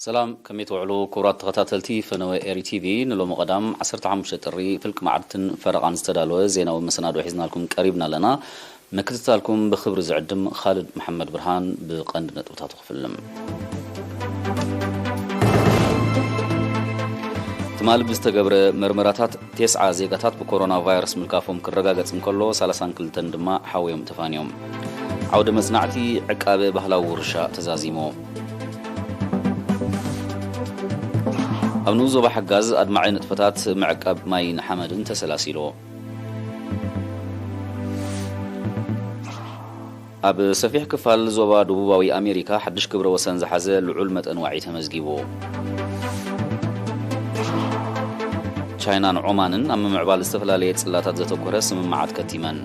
ሰላም፣ ከመይ ትውዕሉ ክቡራት ተኸታተልቲ ፈነወ ኤሪ ቲቪ? ንሎሚ ቀዳም ዓሰርተ ሓሙሽተ ጥሪ ፍልቂ መዓልትን ፈረቓን ዝተዳለወ ዜናዊ መሰናዶ ሒዝናልኩም ቀሪብና ኣለና። ምክትታልኩም ብኽብሪ ዝዕድም ኻልድ መሓመድ ብርሃን። ብቐንዲ ነጥብታቱ ክፍልም። ትማሊ ብዝተገብረ መርመራታት ተስዓ ዜጋታት ብኮሮና ቫይረስ ምልካፎም ክረጋገጽ እንከሎ፣ ሰላሳን ክልተን ድማ ሓውዮም ተፋንዮም። ዓውደ መጽናዕቲ ዕቃበ ባህላዊ ውርሻ ተዛዚሙ። ኣብ ንኡስ ዞባ ሓጋዝ ኣድማዒ ንጥፈታት ምዕቃብ ማይን ሓመድን ተሰላሲሉ። ኣብ ሰፊሕ ክፋል ዞባ ደቡባዊ ኣሜሪካ ሓድሽ ክብረ ወሰን ዝሓዘ ልዑል መጠን ዋዒ ተመዝጊቡ። ቻይናን ዖማንን ኣብ ምምዕባል ዝተፈላለየ ጽላታት ዘተኮረ ስምምዓት ከቲመን።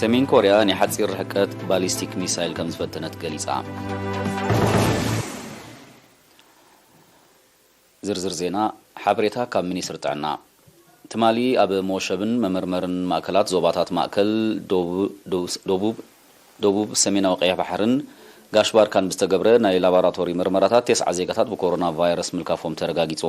ሰሜን ኮርያ ናይ ሓጺር ርሕቀት ባሊስቲክ ሚሳይል ከም ዝፈተነት ገሊጻ። ዝርዝር ዜና። ሓበሬታ ካብ ሚኒስትሪ ጥዕና። ትማሊ ኣብ መወሸብን መመርመርን ማእከላት ዞባታት ማእከል፣ ደቡብ፣ ደቡብ፣ ደቡብ ሰሜናዊ ቀይሕ ባሕርን ጋሽ ባርካን ብዝተገብረ ናይ ላቦራቶሪ መርመራታት፣ ተስዓ ዜጋታት ብኮሮና ቫይረስ ምልካፎም ተረጋጊጹ።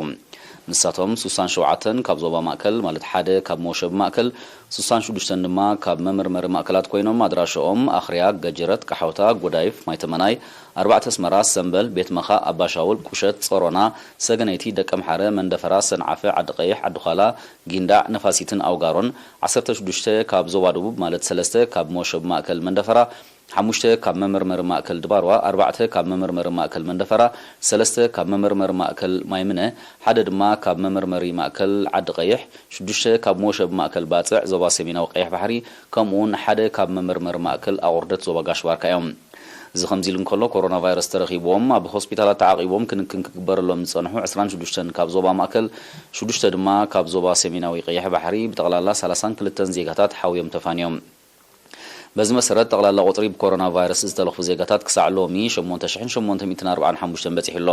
ንሳቶም ሱሳን ሸውዓተን ካብ ዞባ ማእከል፣ ማለት ሓደ ካብ መወሸቢ ማእከል፣ ሱሳን ሽዱሽተን ድማ ካብ መመርመሪ ማእከላት ኮይኖም፣ ኣድራሻኦም ኣኽርያ፣ ገጀረት፣ ቃሓውታ፣ ጎዳይፍ፣ ማይተመናይ፣ ኣርባዕተ ኣስመራ፣ ሰምበል፣ ቤት መኻእ፣ ኣባሻውል፣ ቁሸት፣ ጸሮና፣ ሰገነይቲ፣ ደቀምሓረ፣ መንደፈራ፣ ሰንዓፈ፣ ዓዲ ቀይሕ፣ ዓዲ ዃላ፣ ጊንዳዕ፣ ነፋሲትን ኣውጋሮን፣ ዓሰርተ ሽዱሽተ ካብ ዞባ ደቡብ፣ ማለት ሰለስተ ካብ መወሸቢ ማእከል መንደፈራ፣ ሓሙሽተ ካብ መመርመሪ ማእከል ድባርዋ፣ ኣርባዕተ ካብ መመርመሪ ማእከል መንደፈራ፣ ሰለስተ ካብ መመርመሪ ማእከል ማይምነ፣ ሓደ ድማ ካብ መመርመሪ ማእከል ዓዲ ቀይሕ፣ ሽዱሽተ ካብ መወሸቢ ማእከል ባጽዕ ዞባ ሰሜናዊ ቀይሕ ባሕሪ፣ ከምኡውን ሓደ ካብ መመርመሪ ማእከል ኣቑርደት ዞባ ጋሽ ባርካ እዮም። እዚ ከምዚ ኢሉ እንከሎ፣ ኮሮና ቫይረስ ተረኺብዎም ኣብ ሆስፒታላት ተዓቒቦም ክንክን ክግበረሎም ዝጸንሑ ዕስራን ሽዱሽተን ካብ ዞባ ማእከል፣ ሽዱሽተ ድማ ካብ ዞባ ሰሜናዊ ቀይሕ ባሕሪ፣ ብጠቕላላ ሰላሳን ክልተን ዜጋታት ሓውዮም ተፋንዮም። በዚ መሰረት፣ ጠቕላላ ቁጽሪ ብኮሮና ቫይረስ ዝተለኽፉ ዜጋታት ክሳዕ ሎሚ ሸሞንተ ሽሕን ሸሞንተ ሚእትን ኣርባዓን ሓሙሽተን በጺሑ ኣሎ።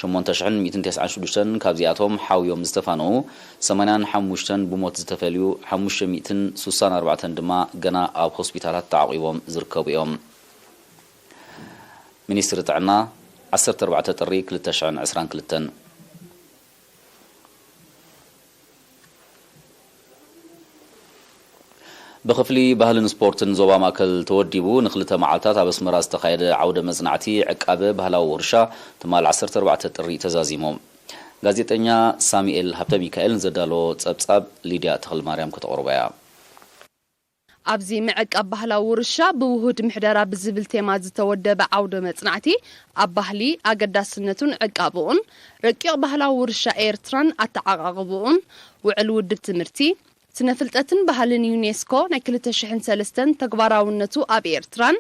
ሸሞንተ ሽሕን ሚእትን ተስዓን ሽዱሽተን ካብዚኣቶም ሓውዮም ዝተፋነዉ፣ ሰማንያን ሓሙሽተን ብሞት ዝተፈልዩ፣ ሓሙሽተ ሚእትን ሱሳን ኣርባዕተን ድማ ገና ኣብ ሆስፒታላት ተዓቒቦም ዝርከቡ እዮም። ሚኒስትሪ ጥዕና፣ ዓሰርተ ኣርባዕተ ጥሪ ክልተ ሽሕን ዕስራን ክልተን። ብክፍሊ ባህልን ስፖርትን ዞባ ማእከል ተወዲቡ ንክልተ መዓልታት ኣብ ኣስመራ ዝተኻየደ ዓውደ መጽናዕቲ ዕቃበ ባህላዊ ውርሻ ትማል ዓሰርተ ኣርባዕተ ጥሪ ተዛዚሙ። ጋዜጠኛ ሳሙኤል ሃብተ ሚካኤል ንዘዳለዎ ጸብጻብ ሊድያ ተኽለማርያም ከተቕርቦ እያ። ኣብዚ ምዕቃብ ባህላዊ ውርሻ ብውሁድ ምሕደራ ብዝብል ቴማ ዝተወደበ ዓውደ መጽናዕቲ፣ ኣብ ባህሊ፣ ኣገዳስነቱን ዕቃብኡን፣ ረቂቕ ባህላዊ ውርሻ ኤርትራን ኣተዓቓቕብኡን፣ ውዕል ውድብ ትምህርቲ፣ ስነ ፍልጠትን ባህልን ዩኔስኮ ናይ ክልተ ሽሕን ሰለስተን ተግባራውነቱ ኣብ ኤርትራን፣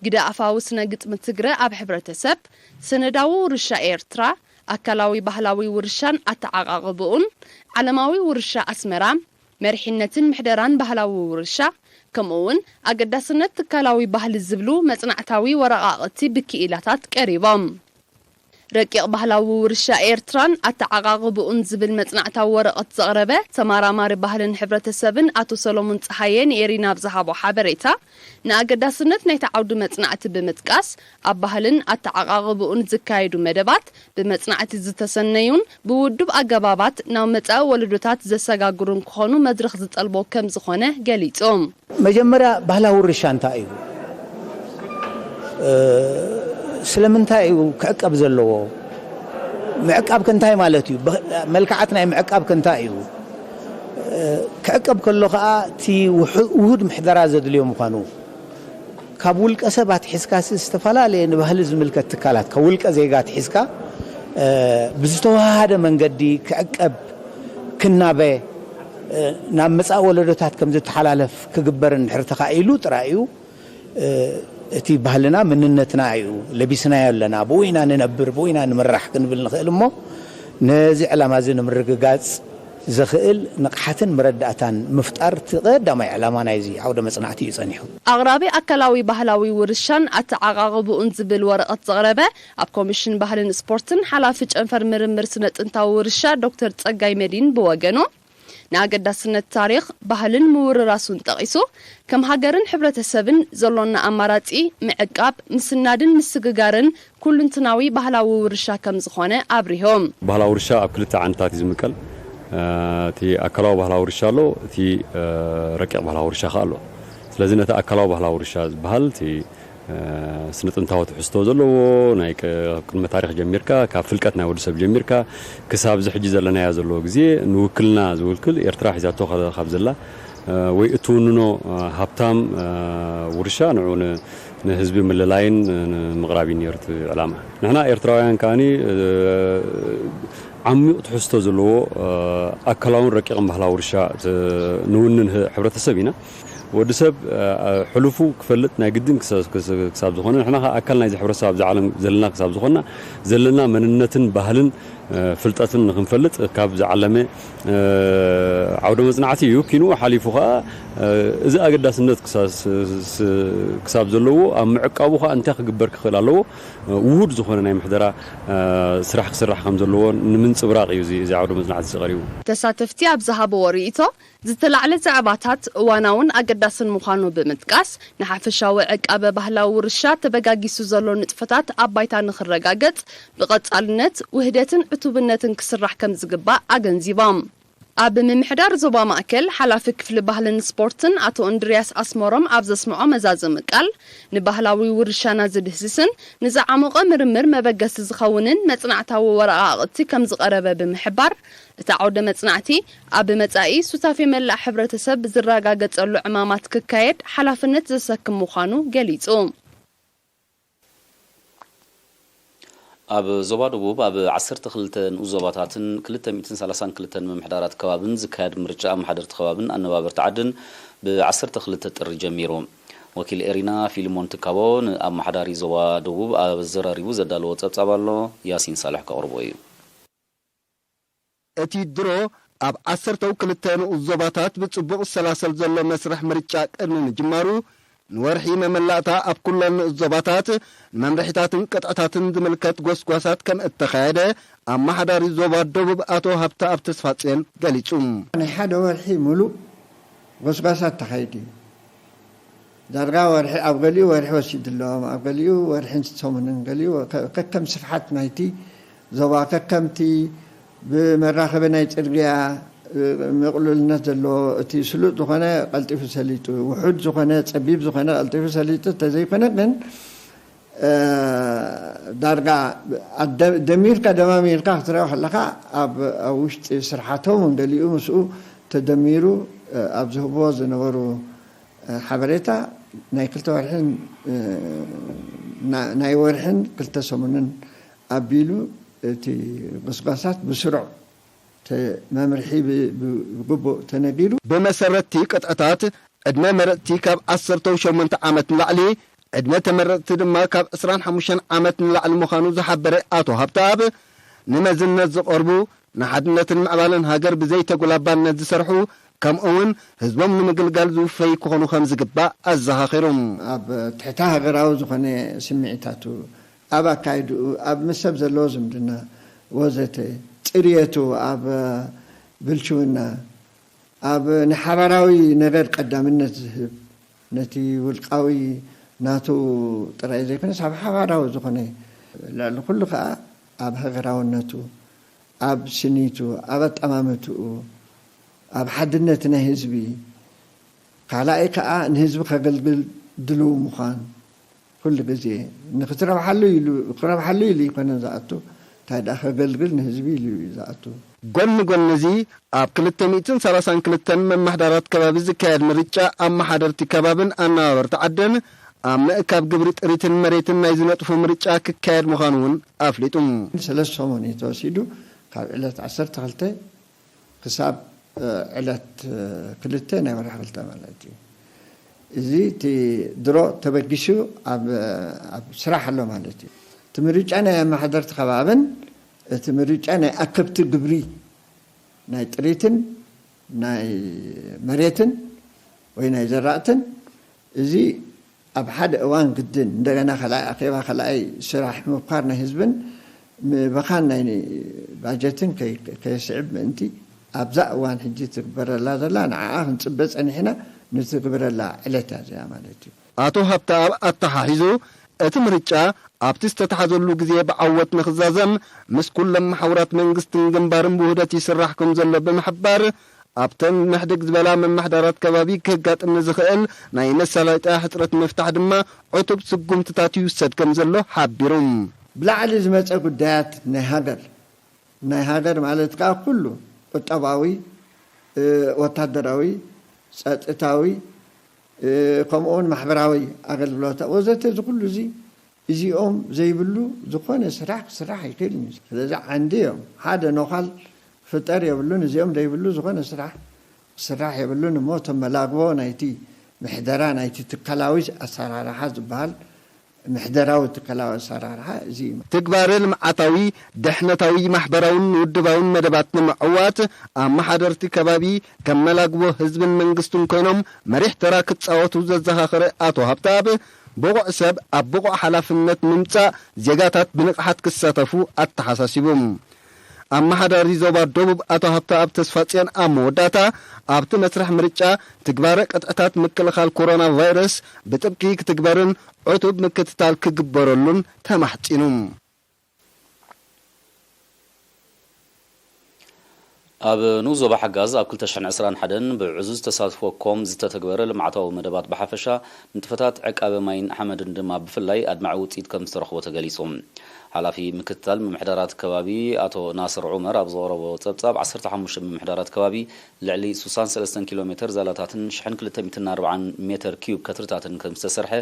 ግደ ኣፋዊ ስነ ግጥሚ ትግረ ኣብ ሕብረተሰብ፣ ሰነዳዊ ውርሻ ኤርትራ፣ ኣካላዊ ባህላዊ ውርሻን ኣተዓቓቕብኡን፣ ዓለማዊ ውርሻ ኣስመራ፣ መሪሕነትን ምሕደራን ባህላዊ ውርሻ፣ ከምኡ'ውን ኣገዳስነት ትካላዊ ባህሊ ዝብሉ መጽናዕታዊ ወረቓቕቲ ብክኢላታት ቀሪቦም። ረቂቕ ባህላዊ ውርሻ ኤርትራን ኣተዓቓቕብኡን ዝብል መጽናዕታዊ ወረቐት ዘቕረበ ተመራማሪ ባህልን ሕብረተሰብን ኣቶ ሰሎሞን ጸሃየ ንኤሪና ኣብ ዝሃቦ ሓበሬታ፣ ንኣገዳስነት ናይቲ ዓውዲ መጽናዕቲ ብምጥቃስ፣ ኣብ ባህልን ኣተዓቓቕብኡን ዝካየዱ መደባት ብመጽናዕቲ ዝተሰነዩን ብውዱብ ኣገባባት ናብ መጻኢ ወለዶታት ዘሰጋግሩን ክኾኑ መድረኽ ዝጠልቦ ከም ዝኾነ ገሊጹ። መጀመርያ ባህላዊ ውርሻ እንታይ እዩ? እ፣ ስለምንታይ እዩ ክዕቀብ ዘለዎ? ምዕቃብ ከ እንታይ ማለት እዩ? ብ-፣ መልክዓት ናይ ምዕቃብ ከ እንታይ እዩ? እ፣ ክዕቀብ ከሎ ኸኣ እቲ ውሑ-፣ ውሁድ ምሕደራ ዘድልዮ ምዃኑ፣ ካብ ውልቀ ሰብ ኣትሒዝካሲ ዝተፈላለየ ንባህሊ ዝምልከት ትካላት፣ ካብ ውልቀ ዜጋ ኣትሒዝካ፣ እ፣ ብዝተወሃሃደ መንገዲ ክዕቀብ፣ ክናበ፣ እ፣ ናብ መጻኢ ወለዶታት ከም ዝተሓላለፍ ክግበር እንድሕር ተኻኢሉ ጥራይ እዩ፣ እ፣ እቲ ባህልና መንነትና እዩ፣ ለቢስናዮ ኣለና፣ ብኡ ኢና ንነብር፣ ብኡ ኢና ንምራሕ ክንብል ንኽእል እሞ፣ ነዚ ዕላማ እዚ ንምርግጋጽ ዘኽእል ንቕሓትን መረዳእታን ምፍጣር እቲ ቀዳማይ ዕላማ ናይዚ ዓውደ መጽናዕቲ እዩ ጸኒሑ። ኣቕራቢ ኣካላዊ ባህላዊ ውርሻን ኣተዓቓቕብኡን ዝብል ወረቐት ዘቕረበ ኣብ ኮሚሽን ባህልን ስፖርትን ሓላፊ ጨንፈር ምርምር ስነ ጥንታዊ ውርሻ ዶክተር ጸጋይ መዲን ብወገኑ፣ ንኣገዳስነት ታሪኽ፣ ባህልን ምውርራሱን ጠቒሱ፣ ከም ሃገርን ሕብረተሰብን ዘሎና ኣማራጺ ምዕቃብ፣ ምስናድን ምስግጋርን ኩሉንትናዊ ባህላዊ ውርሻ ከም ዝኾነ ኣብሪሆም። ባህላዊ ውርሻ ኣብ ክልተ ዓይነታት እዩ ዝምቀል። እቲ ኣካላዊ ባህላዊ ውርሻ ኣሎ፣ እቲ ረቂቕ ባህላዊ ውርሻ ከኣ ኣሎ። ስለዚ ነቲ ኣካላዊ ባህላዊ ውርሻ ዝበሃል እቲ ስነ ጥንታዊ ትሕዝቶ ዘለዎ ናይ ቅድመ ታሪኽ ጀሚርካ፣ ካብ ፍልቀት ናይ ወዲ ሰብ ጀሚርካ ክሳብ እዚ ሕጂ ዘለናዮ ዘለዎ ግዜ ንውክልና ዝውክል ኤርትራ ሒዛቶ ካብ ዘላ ወይ እትውንኖ ሃብታም ውርሻ ንዑ ንህዝቢ ምልላይን ንምቕራብ እዩ ነይሩ እቲ ዕላማ። ንሕና ኤርትራውያን ከኣ ዓሚቕ ትሕዝቶ ዘለዎ ኣካላውን ረቂቕን ባህላዊ ውርሻ ንውንን ሕብረተሰብ ኢና። ወዲ ሰብ ሕሉፉ ክፈልጥ ናይ ግድን ክሳብ ዝኾነ፣ ንሕና ከዓ ኣካል ናይዚ ሕብረተሰብ ኣብዚ ዓለም ዘለና ክሳብ ዝኾንና፣ ዘለና መንነትን ባህልን ፍልጠትን ንክንፈልጥ ካብ ዝዓለመ ዓውደ መፅናዕቲ እዩ። ኪንኡ ሓሊፉ ከዓ እዚ ኣገዳስነት ክሳብ ዘለዎ ኣብ ምዕቃቡ ከዓ እንታይ ክግበር ክኽእል ኣለዎ፣ ውሁድ ዝኾነ ናይ ምሕደራ ስራሕ ክስራሕ ከም ዘለዎ ንምንፅብራቕ እዩ እዚ ዓውደ መፅናዕቲ ቀሪቡ። ተሳተፍቲ ኣብ ዝሃብዎ ርእይቶ፣ ዝተላዕለ ዛዕባታት እዋናውን ኣገዳስን ምዃኑ ብምጥቃስ፣ ንሓፈሻዊ ዕቃበ ባህላዊ ውርሻ ተበጋጊሱ ዘሎ ንጥፈታት ኣብ ባይታ ንኽረጋገጽ፣ ብቐጻልነት ውህደትን ዕቱብነትን ክስራሕ ከም ዝግባእ ኣገንዚቦም። ኣብ ምምሕዳር ዞባ ማእከል ሓላፊ ክፍሊ ባህልን ስፖርትን ኣቶ እንድርያስ ኣስመሮም ኣብ ዘስምዖ መዛዘሚ ቃል፣ ንባህላዊ ውርሻና ዝድህስስን ንዝዓሞቐ ምርምር መበገሲ ዝኸውንን መጽናዕታዊ ወረቓቕቲ ከም ዝቐረበ ብምሕባር፣ እቲ ዓውደ መጽናዕቲ ኣብ መጻኢ ሱታፌ መላእ ሕብረተሰብ ዝረጋገጸሉ ዕማማት ክካየድ ሓላፍነት ዘሰክም ምዃኑ ገሊጹ። ኣብ ዞባ ደቡብ ኣብ ዓሰርተ ክልተ ንኡስ ዞባታትን ክልተ ሚእትን ሰላሳን ክልተን ምምሕዳራት ከባብን ዝካየድ ምርጫ ኣመሓደርቲ ከባብን ኣነባበርቲ ዓድን ብ ዓሰርተ ክልተ ጥሪ ጀሚሩ። ወኪል ኤሪና ፊልሞን ትካቦ ንኣመሓዳሪ ዞባ ደቡብ ኣዘራሪቡ ዘዳለዎ ጸብጻብ ኣሎ፣ ያሲን ሳልሕ ከቕርቦ እዩ። እቲ ድሮ ኣብ ዓሰርተው ክልተ ንኡስ ዞባታት ብጽቡቕ ዝሰላሰል ዘሎ መስርሕ ምርጫ ቅድሚ ምጅማሩ፣ ንወርሒ መመላእታ ኣብ ኩለን ንኡስ ዞባታት ንመምርሒታትን ቅጥዕታትን ዝምልከት ጎስጓሳት ከም እተኻየደ ኣመሓዳሪ ዞባ ደቡብ ኣቶ ሃብተኣብ ተስፋጽዮን ገሊጹ። ናይ ሓደ ወርሒ ምሉእ ጎስጓሳት ተኻይዱ እዩ። ዳርጋ ወርሒ፣ ኣብ ገሊኡ ወርሒ ወሲዱ ኣሎ፣ ኣብ ገሊኡ ወርሕን ሰሙንን፣ ገሊኡ ከ-፣ ከከም ስፍሓት ናይቲ ዞባ፣ ከከምቲ ብመራኸቢ ናይ ጽርግያ፣ እ፣ ምቕሉልነት ዘለዎ፣ እቲ ስሉጥ ዝኾነ ቀልጢፉ ሰሊጡ፣ ውሑድ ዝኾነ፣ ጸቢብ ዝኾነ ቀልጢፉ ሰሊጡ እንተዘይኮነ ግን፣ እ፣ ዳርጋ ኣደ-፣ ደሚርካ ደማሚርካ ክትሪኦ ከለኻ ኣብ፣ ኣብ ውሽጢ ስርሓቶም እውን ገሊኡ ምስኡ ተደሚሩ፣ እ፣ ኣብ ዝህብዎ ዝነበሩ፣ እ፣ ሓበሬታ ናይ ክልተ ወርሕን፣ እ፣ ና-፣ ናይ ወርሕን ክልተ ሰሙንን ኣቢሉ እቲ ጎስጓሳት ብስሩዕ ተ-፣ መምርሒ ብ-፣ ብ-፣ ብግቡእ ተነጊሩ። ብመሰረትቲ ቅጥዕታት ዕድመ መረፅቲ ካብ ዓሰርተ ሸሞንተ ዓመት ንላዕሊ፣ ዕድመ ተመረፅቲ ድማ ካብ ዕስራን ሓሙሽተን ዓመት ንላዕሊ ምዃኑ ዝሓበረ ኣቶ ሃብተኣብ፣ ንመዝነት ዝቐርቡ ንሓድነትን ምዕባለን ሃገር ብዘይተጉላባነት ዝሰርሑ፣ ከምኡ እውን ህዝቦም ንምግልጋል ዝውፈዩ ክኾኑ ከም ዝግባእ ኣዘኻኺሩ። ኣብ ትሕቲ ሃገራዊ ዝኾነ ስምዒታቱ፣ ኣብ ኣካይድኡ፣ ኣብ ምስ ሰብ ዘለዎ ዝምድና ወዘተ፣ ጽርየቱ ኣብ ብልሽውና፣ ኣብ ንሓባራዊ ነገር ቀዳምነት ዝህብ፣ ነቲ ውልቃዊ ናቱ ጥራይ ዘይኮነስ ኣብ ሓባራዊ ዝኾነ፣ ልዕሊ ኩሉ ከኣ ኣብ ሃገራውነቱ፣ ኣብ ስኒቱ፣ ኣብ ኣጠማምትኡ፣ ኣብ ሓድነት ናይ ህዝቢ፣ ካልኣይ ከኣ ንህዝቢ ከገልግል ድልው ምዃን፣ ኩሉ ግዜ ንክትረብሓሉ ኢሉ፣ ክረብሓሉ ኢሉ ኣይኮነን ዝኣቱ፣ እንታይ ደኣ ከገልግል ንህዝቢ ኢሉ እዩ ዝኣቱ። ጎኒ ጎኒ እዚ፣ ኣብ ክልተ ሚእትን ሰላሳን ክልተን መማሕዳራት ከባቢ ዝካየድ ምርጫ ኣመሓደርቲ ከባብን ኣነባበርቲ ዓድን ኣብ ምእካብ ግብሪ ጥሪትን መሬትን ናይ ዝነጥፉ ምርጫ ክካየድ ምዃኑ እውን ኣፍሊጡ። ሰለስተ ሰሙን እዩ ተወሲዱ፣ ካብ ዕለት ዓሰርተ ክልተ ክሳብ፣ እ፣ ዕለት፣ እ፣ ክልተ ናይ ወርሒ ክልተ ማለት እዩ። እዚ እቲ ድሮ ተበጊሱ ኣብ፣ ኣብ ስራሕ ኣሎ ማለት እዩ። እቲ ምርጫ ናይ ኣመሓደርቲ ከባብን እቲ ምርጫ ናይ ኣከብቲ ግብሪ ናይ ጥሪትን ናይ መሬትን ወይ ናይ ዘራእትን፣ እዚ ኣብ ሓደ እዋን ግድን እንደገና ካልኣይ ኣኼባ፣ ካልኣይ ስራሕ ምብካር ናይ ህዝብን ምብኻን ናይ ባጀትን ከይ-፣ ከየስዕብ ምእንቲ፣ ኣብዛ እዋን ሕጂ ትግበረላ ዘላ ንዓኣ ክንጽበ ጸኒሕና ንትግበረላ ዕለት እያ እዚኣ ማለት እዩ። ኣቶ ሃብተኣብ ኣተሓሒዙ፣ እቲ ምርጫ ኣብቲ ዝተታሕዘሉ ግዜ ብዓወት ንኽዛዘም ምስ ኩሎም መሓውራት መንግስትን ግንባርን ብውህደት ይስራሕ ከም ዘሎ ብምሕባር፣ ኣብተን ምሕድግ ዝበላ መማሕዳራት ከባቢ ከጋጥም ንዝኽእል ናይ መሳለጥያ ሕጽረት ንምፍታሕ ድማ ዕቱብ ስጉምትታት ይውሰድ ከም ዘሎ ሓቢሩ። ብላዕሊ ዝመጸ ጉዳያት ናይ ሃገር፣ ናይ ሃገር ማለት ከኣ ኩሉ ቁጠባዊ፣ እ፣ ወታደራዊ፣ ጸጥታዊ፣ እ፣ ከምኡውን ማሕበራዊ ኣገልግሎት ወዘተ፣ እዚ ኩሉ እዚ፣ እዚኦም ዘይብሉ ዝኾነ ስራሕ ክስራሕ ኣይክእልን እዩ። ስለዚ ዓንዲ እዮም። ሓደ ነዃል ክፍጠር የብሉን። እዚኦም ዘይብሉ ዝኾነ ስራሕ ክስራሕ የብሉን እሞ፣ እቶም መላግቦ ናይቲ ምሕደራ፣ ናይቲ ትካላዊ ኣሰራርሓ ዝበሃል፣ ምሕደራዊ ትካላዊ ኣሰራርሓ እዚ እዩ። ትግባረ ልምዓታዊ፣ ድሕነታዊ፣ ማሕበራውን ውድባውን መደባት ንምዕዋት ኣመሓደርቲ ከባቢ ከም መላግቦ ህዝብን መንግስትን ኮይኖም መሪሕ ተራ ክጻወቱ ዘዘኻኸረ ኣቶ ሃብተኣብ፣ ብቑዕ ሰብ ኣብ ብቑዕ ሓላፍነት ምምጻእ ዜጋታት ብንቕሓት ክሳተፉ ኣተሓሳሲቡ። ኣመሓዳሪ ዞባ ደቡብ ኣቶ ሃብተኣብ ተስፋጽዮን ኣብ መወዳእታ፣ ኣብቲ መስርሕ ምርጫ ትግባረ ቅጥዕታት ምክልኻል ኮሮና ቫይረስ ብጥብቂ ክትግበርን ዕቱብ ምክትታል ክግበረሉን ተማሕጺኑ። ኣብ ንኡስ ዞባ ሓጋዝ ኣብ ክልተ ሽሕን ዕስራን ሓደን ብዕዙዝ ተሳትፎ ኮም ዝተተግበረ ልምዓታዊ መደባት ብሓፈሻ፣ ንጥፈታት ዕቃበ ማይን ሓመድን ድማ ብፍላይ ኣድማዒ ውፅኢት ከም ዝተረኽቦ ተገሊጹ። ሓላፊ ምክትታል ምምሕዳራት ከባቢ ኣቶ ናስር ዑመር ኣብ ዘቕረቦ ጸብጻብ፣ ዓሰርተ ሓሙሽተ ምምሕዳራት ከባቢ ልዕሊ ስሳን ሰለስተን ኪሎ ሜተር ዛላታትን ሽሕን ክልተ ሚእትን ኣርባዓን ሜተር ኪዩብ ከትርታትን ከም ዝተሰርሐ፣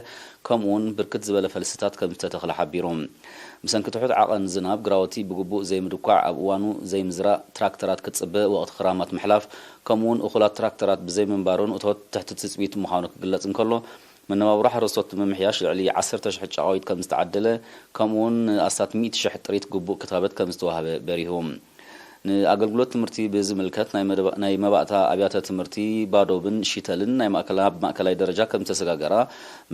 ከምኡውን ብርክት ዝበለ ፈልስታት ከም ዝተተኽለ ሓቢሩ። ብሰንኪ ትሑት ዓቐን ዝናብ፣ ግራውቲ ብግቡእ ዘይምድኳዕ፣ ኣብ እዋኑ ዘይምዝራእ፣ ትራክተራት ክጽበ፣ ወቕቲ ክራማት ምሕላፍ፣ ከምኡውን እኹላት ትራክተራት ብዘይምንባሮም እቶት ትሕቲ ትጽቢት ምዃኑ ክግለጽ እንከሎ፣ መነባብሮ ሓረስቶት ንምምሕያሽ ልዕሊ ዓሰርተ ሽሕ ጫቓዊት ከም ዝተዓደለ፣ ከምኡውን ንኣስታት ሚእቲ ሽሕ ጥሪት ግቡእ ክታበት ከም ዝተዋህበ በሪሁ። ንኣገልግሎት ትምህርቲ ብዝምልከት፣ ናይ መደባ-፣ ናይ መባእታ ኣብያተ ትምህርቲ ባዶብን ሺተልን ናይ ማእከላ-፣ ኣብ ማእከላይ ደረጃ ከም ዝተሰጋገራ፣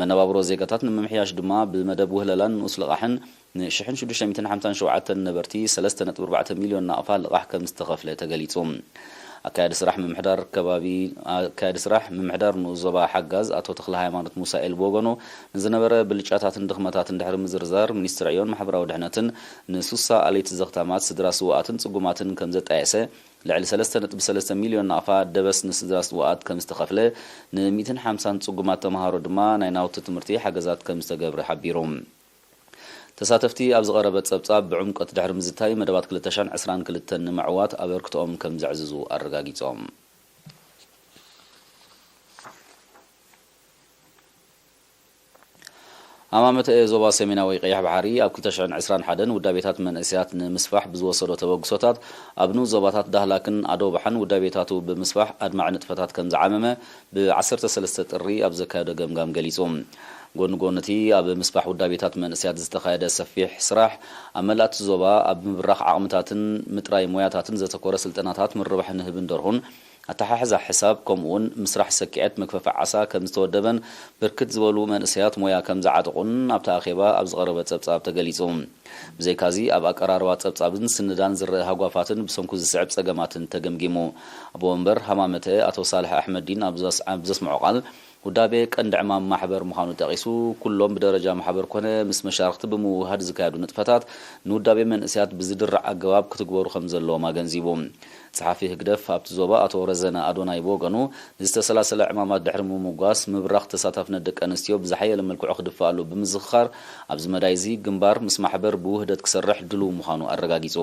መነባብሮ ዜጋታት ንምምሕያሽ ድማ ብመደብ ውህለላን ንኡስ ልቓሕን ንሽሕን ሽዱሽተ ሚእትን ሓምሳን ሸውዓተን ነበርቲ ሰለስተ ነጥቢ ኣርባዕተ ሚልዮን ናቕፋ ልቓሕ ከም ዝተኸፍለ ተገሊጹ። ኣካያዲ ስራሕ ምምሕዳር ከባቢ፣ ኣካያዲ ስራሕ ምምሕዳር ንኡስ ዞባ ሓጋዝ ኣቶ ተኽለ ሃይማኖት ሙሳኤል ብወገኑ፣ ንዝነበረ ብልጫታትን ድኽመታትን ድሕሪ ምዝርዛር፣ ሚኒስትሪ ዕዮን ማሕበራዊ ድሕነትን ንሱሳ ኣለይቲ ዘኽታማት ስድራ ስውኣትን ጽጉማትን ከም ዘጣየሰ፣ ልዕሊ ሰለስተ ነጥቢ ሰለስተ ሚልዮን ናቕፋ ደበስ ንስድራ ስውኣት ከም ዝተኸፍለ፣ ን ሚእትን ሓምሳን ጽጉማት ተምሃሮ ድማ ናይ ናውቲ ትምህርቲ ሓገዛት ከም ዝተገብረ ሓቢሩ። ተሳተፍቲ ኣብ ዝቐረበ ጸብጻብ ብዕምቆት ድሕሪ ምዝታይ፣ መደባት ክልተ ሽሕን ዕስራን ክልተን ንምዕዋት ኣበርክቶኦም ከም ዘዕዝዙ ኣረጋጊጾም። ሃማመተ ዞባ ሰሜናዊ ቀይሕ ባሕሪ ኣብ ክልተ ሽሕን ዕስራን ሓደን ውዳቤታት መንእሰያት ንምስፋሕ ብዝወሰዶ ተበግሶታት፣ ኣብ ንኡስ ዞባታት ዳህላክን ኣዶባሕን ውዳቤታቱ ብምስፋሕ ኣድማዒ ንጥፈታት ከም ዝዓመመ፣ ብ ዓሰርተ ሰለስተ ጥሪ ኣብ ዘካየዶ ገምጋም ገሊጹ። ጎኒ ጎኒ እቲ ኣብ ምስፋሕ ውዳቤታት መንእሰያት ዝተኻየደ ሰፊሕ ስራሕ፣ ኣብ መላእ እቲ ዞባ ኣብ ምብራኽ ዓቕምታትን ምጥራይ ሞያታትን ዘተኮረ ስልጠናታት ምርባሕ ንህብን ደርሁን፣ ኣተሓሕዛ ሕሳብ፣ ከምኡውን ምስራሕ ሰኪዐት መግፈፊ ዓሳ ከም ዝተወደበን፣ ብርክት ዝበሉ መንእሰያት ሞያ ከም ዝዓጠቑን ኣብቲ ኣኼባ ኣብ ዝቐረበ ጸብጻብ ተገሊጹ። ብዘይካዚ፣ ኣብ ኣቀራርባ ጸብጻብን ስንዳን ዝረአ ሃጓፋትን ብሰንኩ ዝስዕብ ጸገማትን ተገምጊሙ። ኣቦ ወንበር ሃማመተ ኣቶ ሳልሕ ኣሕመዲን ኣብ ዘስ-፣ ኣብ ዘስምዖ ቃል፣ ውዳቤ ቀንዲ ዕማም ማሕበር ምዃኑ ጠቒሱ፣ ኩሎም ብደረጃ ማሕበር ኮነ ምስ መሻርኽቲ ብምውህሃድ ዝካየዱ ንጥፈታት ንውዳቤ መንእሰያት ብዝድርዕ ኣገባብ ክትግበሩ ከም ዘለዎም ኣገንዚቡ። ጸሓፊ ህግደፍ ኣብቲ ዞባ ኣቶ ረዘነ ኣዶናይ ብወገኑ፣ ዝተሰላሰለ ዕማማት ድሕሪ ምምጓስ፣ ምብራኽ ተሳታፍነት ደቂ ኣንስትዮ ብዝሓየለ መልክዑ ክድፋኣሉ ብምዝኽኻር፣ ኣብዚ መዳይ እዚ ግንባር ምስ ማሕበር ብውህደት ክሰርሕ ድሉው ምዃኑ ኣረጋጊጹ።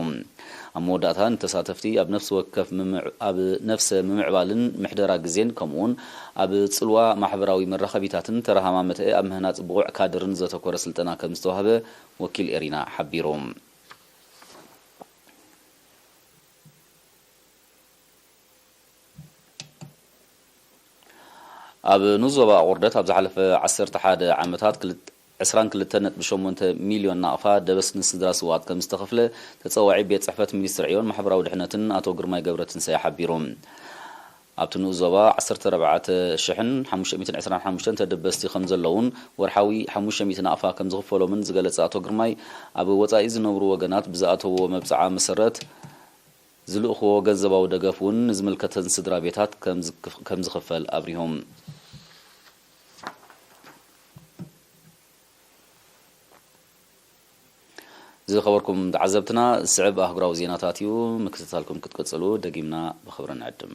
ኣብ መወዳእታ፣ ንተሳተፍቲ ኣብ ነፍሲ ወከፍ ምምዕ-፣ ኣብ ነፍሰ ምምዕባልን ምሕደራ ግዜን፣ ከምኡውን ኣብ ጽልዋ ማሕበራዊ መራኸቢታትን ተራ ሃማመተ ኣብ ምህናጽ ብቑዕ ካድርን ዘተኮረ ስልጠና ከም ዝተዋህበ ወኪል ኤሪና ሓቢሩ። ኣብ ንኡስ ዞባ ኣቑርደት ኣብ ዝሓለፈ ዓሰርተ ሓደ ዓመታት ክልተ፣ ዕስራን ክልተን ነጥቢ ሸሞንተ ሚልዮን ናቕፋ ደበስ ንስድራ ስውኣት ከም ዝተኸፍለ ተጸዋዒ ቤት ጽሕፈት ሚኒስትሪ ዕዮን ማሕበራዊ ድሕነትን ኣቶ ግርማይ ገብረትንሳኤ ሓቢሩ። ኣብቲ ንኡስ ዞባ ዓሰርተ ኣርባዕተ ሽሕን ሓሙሽተ ሚእትን ዕስራን ሓሙሽተን ተደበስቲ ከም ዘለውን ወርሓዊ ሓሙሽተ ሚእቲ ናቕፋ ከም ዝኽፈሎምን ዝገለጸ ኣቶ ግርማይ፣ ኣብ ወጻኢ ዝነብሩ ወገናት ብዝኣተውዎ መብጽዓ መሰረት ዝልእኽዎ ገንዘባዊ ደገፍ እውን ንዝምልከተን ስድራ ቤታት ከም ዝክፍ-፣ ከም ዝኽፈል ኣብሪሆም። ዝኸበርኩም ተዓዘብትና፣ ዝስዕብ ኣህጉራዊ ዜናታት እዩ። ምክትታልኩም ክትቅጽሉ ደጊምና ብኽብሪ ንዕድም።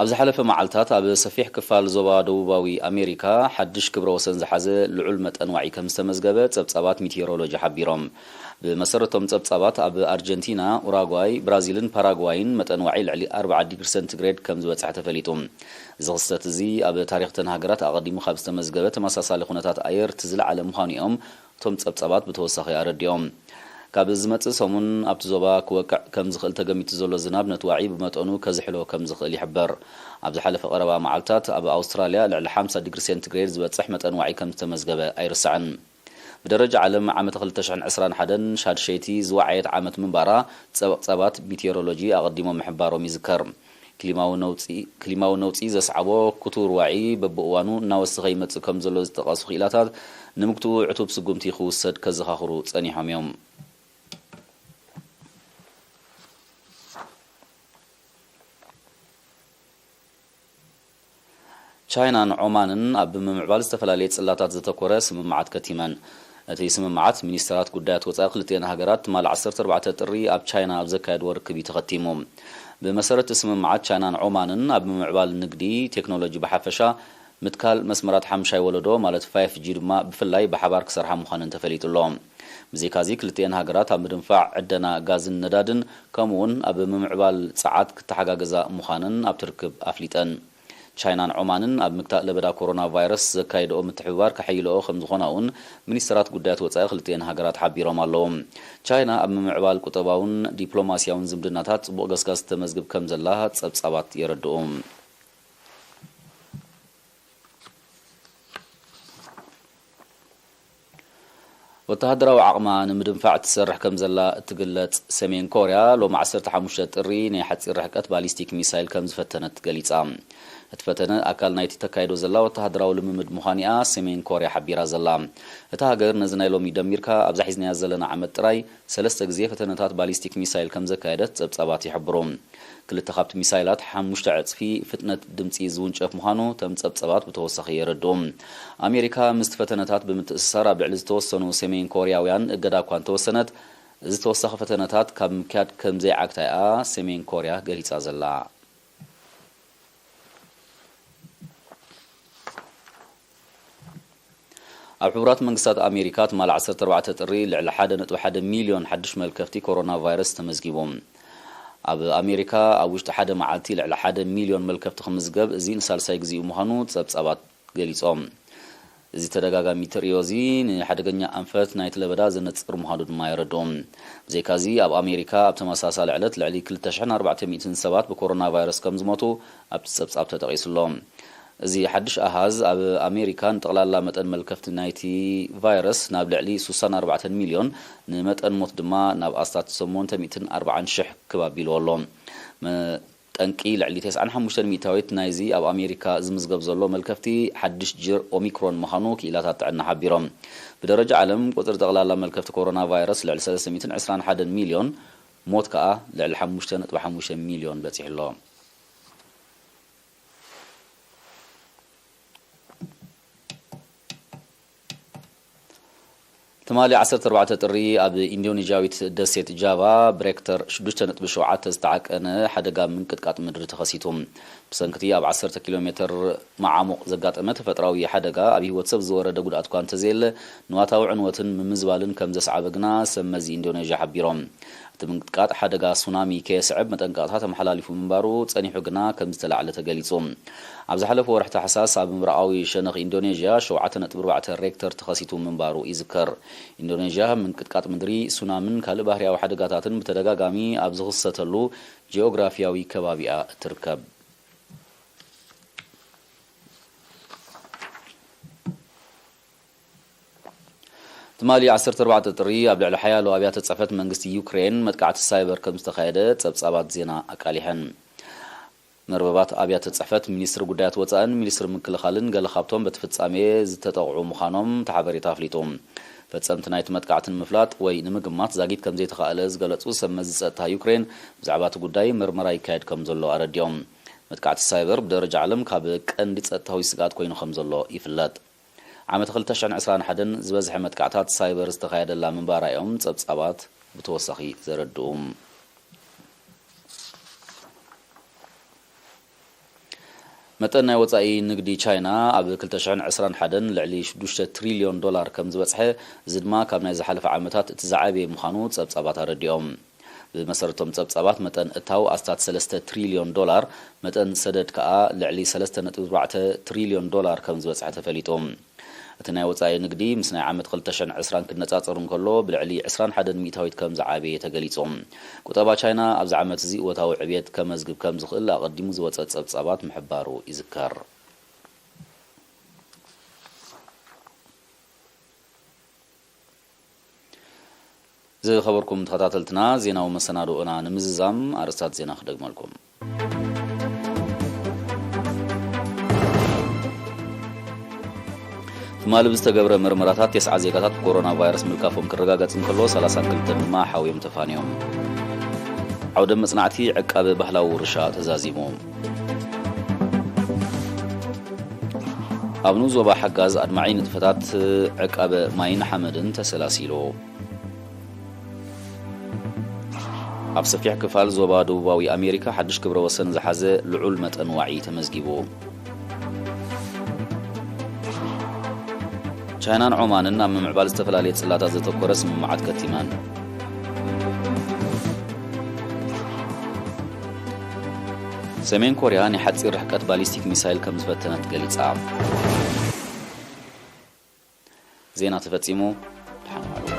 ኣብ ዝሓለፈ መዓልታት ኣብ ሰፊሕ ክፋል ዞባ ደቡባዊ ኣሜሪካ ሓድሽ ክብረ ወሰን ዝሓዘ ልዑል መጠን ዋዒ ከም ዝተመዝገበ ጸብጻባት ሚቴዎሮሎጂ ሓቢሮም። ብመሰረቶም ጸብጻባት ኣብ ኣርጀንቲና፣ ኡራጓይ፣ ብራዚልን ፓራጓይን መጠን ዋዒ ልዕሊ ኣርብዓ ዲግሪ ሰንቲግሬድ ከም ዝበጽሐ ተፈሊጡ። እዚ ክስተት እዚ ኣብ ታሪኽ እተን ሃገራት ኣቐዲሙ ካብ ዝተመዝገበ ተመሳሳሊ ኩነታት ኣየር እቲ ዝለዓለ ምዃኑ እዮም እቶም ጸብጻባት ብተወሳኺ ኣረዲኦም። ካብ ዝመጽእ ሰሙን ኣብቲ ዞባ ክወቅዕ ከም ዝኽእል ተገሚቱ ዘሎ ዝናብ ነቲ ዋዒ ብመጠኑ ከዝሕሎ ከም ዝኽእል ይሕበር። ኣብ ዝሓለፈ ቀረባ መዓልታት ኣብ ኣውስትራልያ ልዕሊ ሓምሳ ዲግሪ ሴንቲግሬድ ዝበጽሕ መጠን ዋዒ ከም ዝተመዝገበ ኣይርሳዕን። ብደረጃ ዓለም ዓመት ክልተ ሽሕን ዕስራን ሓደን ሻድሸይቲ ዝወዓየት ዓመት ምንባራ ጸብጻባት ሚቴዎሮሎጂ ኣቐዲሞም ምሕባሮም ይዝከር። ክሊማዊ ነውጺ፣ ክሊማዊ ነውጺ ዘስዓቦ ክቱር ዋዒ በብእዋኑ እናወሰኸ ይመጽእ ከም ዘሎ ዝጠቐሱ ክኢላታት፣ ንምግትኡ ዕቱብ ስጉምቲ ክውሰድ ከዘኻኽሩ ጸኒሖም እዮም። ቻይናን ዖማንን ኣብ ምምዕባል ዝተፈላለየ ጽላታት ዘተኮረ ስምምዓት ከቲመን። እቲ ስምምዓት፣ ሚኒስተራት ጉዳያት ወጻኢ ክልቲኤን ሃገራት ትማሊ ዓሰርተ ኣርባዕተ ጥሪ ኣብ ቻይና ኣብ ዘካየድዎ ርክብ እዩ ተኸቲሙ። ብመሰረት እቲ ስምምዓት፣ ቻይናን ዖማንን ኣብ ምምዕባል ንግዲ፣ ቴክኖሎጂ ብሓፈሻ፣ ምትካል መስመራት ሓምሻይ ወለዶ ማለት ፋይፍ ጂ ድማ ብፍላይ ብሓባር ክሰርሓ ምዃነን ተፈሊጡ ኣሎ። ብዘይካዚ፣ ክልቲኤን ሃገራት ኣብ ምድንፋዕ ዕደና ጋዝን ነዳድን፣ ከምኡ'ውን ኣብ ምምዕባል ጸዓት ክተሓጋገዛ ምዃነን ኣብቲ ርክብ ኣፍሊጠን። ቻይናን ዖማንን ኣብ ምግታእ ለበዳ ኮሮና ቫይረስ ዘካየድኦ ምትሕብባር ከሐይልኦ ከም ዝኾና እውን ሚኒስተራት ጉዳያት ወጻኢ ክልቲኤን ሃገራት ሓቢሮም ኣለዉ። ቻይና ኣብ ምምዕባል ቁጠባውን ዲፕሎማስያውን ዝምድናታት ጽቡቕ ገስጋስ ተመዝግብ ከም ዘላ ጸብጻባት የረድኡ። ወተሃደራዊ ዓቕማ ንምድንፋዕ ትሰርሕ ከም ዘላ እትግለጽ ሰሜን ኮርያ፣ ሎሚ ዓሰርተ ሓሙሽተ ጥሪ ናይ ሓጺር ርሕቀት ባሊስቲክ ሚሳይል ከም ዝፈተነት ገሊጻ። እቲ ፈተነ ኣካል ናይቲ ተካይዶ ዘላ ወተሃደራዊ ልምምድ ምዃኑ'ያ ሰሜን ኮርያ ሓቢራ ዘላ። እታ ሃገር ነዚ ናይ ሎሚ ደሚርካ ኣብዛ ሒዝናያ ዘለና ዓመት ጥራይ ሰለስተ ግዜ ፈተነታት ባሊስቲክ ሚሳይል ከም ዘካየደት ጸብጻባት ይሕብሩ። ክልተ ካብቲ ሚሳይላት ሓሙሽተ ዕጽፊ ፍጥነት ድምጺ ዝውንጨፍ ምዃኑ እቶም ጸብጻባት ብተወሳኺ የረድኡ። ኣሜሪካ ምስቲ ፈተነታት ብምትእስሳር ኣብ ልዕሊ ዝተወሰኑ ሰሜን ኮርያውያን እገዳ እኳ እንተወሰነት፣ እዚ ተወሳኺ ፈተነታት ካብ ምክያድ ከም ዘይዓግታ እያ ሰሜን ኮርያ ገሊጻ ዘላ። ኣብ ሕቡራት መንግስታት ኣሜሪካ ትማሊ ዓሰርተ ኣርባዕተ ጥሪ ልዕሊ ሓደ ነጥቢ ሓደ ሚልዮን ሓድሽ መልከፍቲ ኮሮና ቫይረስ ተመዝጊቡ። ኣብ ኣሜሪካ ኣብ ውሽጢ ሓደ መዓልቲ ልዕሊ ሓደ ሚልዮን መልከፍቲ ክምዝገብ፣ እዚ ንሳልሳይ ግዜኡ ምዃኑ ጸብጻባት ገሊጾም። እዚ ተደጋጋሚ ትርእዮ እዚ ንሓደገኛ ኣንፈት ናይቲ ለበዳ ዘነጽር ምዃኑ ድማ የረድኡ። ብዘይካዚ፣ ኣብ ኣሜሪካ ኣብ ተመሳሳሊ ዕለት ልዕሊ ክልተ ሽሕን ኣርባዕተ ሚእትን ሰባት ብኮሮና ቫይረስ ከም ዝሞቱ ኣብቲ ጸብጻብ ተጠቒሱ ኣሎ። እዚ ሓድሽ ኣሃዝ ኣብ ኣሜሪካ ንጠቕላላ መጠን መልከፍቲ ናይቲ ቫይረስ ናብ ልዕሊ ስሳን ኣርባዕተን ሚልዮን፣ ንመጠን ሞት ድማ ናብ ኣስታት ሸሞንተ ሚእትን ኣርባዓን ሽሕ ክብ ኣቢልዎ ኣሎ። መ-፣ ጠንቂ ልዕሊ ተስዓን ሓሙሽተን ሚእታዊት ናይዚ ኣብ ኣሜሪካ ዝምዝገብ ዘሎ መልከፍቲ ሓድሽ ጅር ኦሚክሮን ምዃኑ ክኢላታት ጥዕና ሓቢሮም። ብደረጃ ዓለም ቁጽሪ ጠቕላላ መልከፍቲ ኮሮና ቫይረስ ልዕሊ ሰለስተ ሚእትን ዕስራን ሓደን ሚልዮን፣ ሞት ከኣ ልዕሊ ሓሙሽተ ነጥቢ ሓሙሽተ ሚልዮን በጺሑ ኣሎ። ትማሊ ዓሰርተ ኣርባዕተ ጥሪ ኣብ ኢንዶኔዥያዊት ደሴት ጃቫ ብሬክተር ሽዱሽተ ነጥቢ ሸውዓተ ዝተዓቀነ ሓደጋ ምንቅጥቃጥ ምድሪ ተኸሲቱ። ብሰንክቲ ኣብ ዓሰርተ ኪሎ ሜትር መዓሙቕ ዘጋጠመ ተፈጥራዊ ሓደጋ ኣብ ህይወት ሰብ ዝወረደ ጉድኣት እኳ እንተዘየለ፣ ንዋታዊ ዕንወትን ምምዝባልን ከም ዘስዓበ ግና ሰብ መዚ ኢንዶኔዥያ ሓቢሮም። እቲ ምንቅጥቃጥ ሓደጋ ሱናሚ ከየስዕብ መጠንቀቕታ ተመሓላሊፉ ምንባሩ ጸኒሑ ግና ከም ዝተላዕለ ተገሊጹ። ኣብ ዝሓለፈ ወርሒ ታሕሳስ ኣብ ምብራቓዊ ሸነኽ ኢንዶኔዥያ ሸውዓተ ነጥቢ ኣርባዕተ ሬክተር ተኸሲቱ ምንባሩ ይዝከር። ኢንዶኔዥያ ምንቅጥቃጥ ምድሪ፣ ሱናምን ካልእ ባህርያዊ ሓደጋታትን ብተደጋጋሚ ኣብ ዝኽሰተሉ ጂኦግራፊያዊ ከባቢኣ እትርከብ። ትማሊ ዓሰርተ ኣርባዕተ ጥሪ ኣብ ልዕሊ ሓያሎ ኣብያተ ጽሕፈት መንግስቲ ዩክሬን መጥቃዕቲ ሳይበር ከም ዝተኻየደ ጸብጻባት ዜና ኣቃሊሐን። መርበባት ኣብያተ ጽሕፈት ሚኒስትሪ ጉዳያት ወጻእን ሚኒስትሪ ምክልኻልን ገለ ካብቶም በቲ ፍጻሜ ዝተጠቕዑ ምዃኖም እቲ ሓበሬታ ኣፍሊጡ። ፈጸምቲ ናይቲ መጥቃዕቲ ንምፍላጥ ወይ ንምግማት ዛጊት ከም ዘይተኻእለ ዝገለጹ ሰብ መዚ ጸጥታ ዩክሬን፣ ብዛዕባ እቲ ጉዳይ ምርመራ ይካየድ ከም ዘሎ ኣረዲኦም። መጥቃዕቲ ሳይበር ብደረጃ ዓለም ካብ ቀንዲ ጸጥታዊ ስግኣት ኮይኑ ከም ዘሎ ይፍለጥ። ዓመት ክልተ ሽሕን ዕስራን ሓደን ዝበዝሐ መጥቃዕታት ሳይበር ዝተኻየደላ ምንባራ እዮም ጸብጻባት ብተወሳኺ ዘረድኡ። መጠን ናይ ወጻኢ ንግዲ ቻይና ኣብ ክልተ ሽሕን ዕስራን ሓደን ልዕሊ ሽዱሽተ ትሪልዮን ዶላር ከም ዝበጽሐ፣ እዚ ድማ ካብ ናይ ዝሓለፈ ዓመታት እቲ ዝዓበየ ምዃኑ ጸብጻባት ኣረዲኦም። ብመሰረቶም ጸብጻባት፣ መጠን እታው ኣስታት ሰለስተ ትሪልዮን ዶላር፣ መጠን ሰደድ ከኣ ልዕሊ ሰለስተ ነጥቢ ኣርባዕተ ትሪልዮን ዶላር ከም ዝበጽሐ ተፈሊጡ። እቲ ናይ ወጻኢ ንግዲ ምስ ናይ ዓመት ክልተ ሽሕን ዕስራን ክነጻጸር እንከሎ፣ ብልዕሊ ዕስራን ሓደን ሚእታዊት ከም ዝዓበየ ተገሊጹ። ቁጠባ ቻይና ኣብዚ ዓመት እዚ እወታዊ ዕብየት ከመዝግብ ከም ዝኽእል ኣቐዲሙ ዝወጸ ጸብጻባት ምሕባሩ ይዝከር። ዝኸበርኩም ተኸታተልትና፣ ዜናዊ መሰናድኦና ንምዝዛም ኣርእስታት ዜና ክደግመልኩም። ትማሊ ብዝተገብረ ምርመራታት፣ ተስዓ ዜጋታት ኮሮና ቫይረስ ምልካፎም ክረጋገጽ እንከሎ፣ ሰላሳን ክልተን ድማ ሓውዮም ተፋንዮም። ዓውደ መጽናዕቲ ዕቃበ ባህላዊ ውርሻ ተዛዚሙ። ኣብ ንኡስ ዞባ ሓጋዝ ኣድማዒ ንጥፈታት ዕቃበ ማይን ሓመድን ተሰላሲሉ። ኣብ ሰፊሕ ክፋል ዞባ ደቡባዊ ኣሜሪካ ሓድሽ ክብረ ወሰን ዝሓዘ ልዑል መጠን ዋዒ ተመዝጊቡ። ቻይናን ዖማንን ኣብ ምምዕባል ዝተፈላለየ ጽላታት ዘተኮረ ስምምዓት ከቲመን። ሰሜን ኮርያ ናይ ሓጺር ርሕቀት ባሊስቲክ ሚሳይል ከም ዝፈተነት ገሊጻ። ዜና ተፈጺሙ። ደሓን ዋሉ።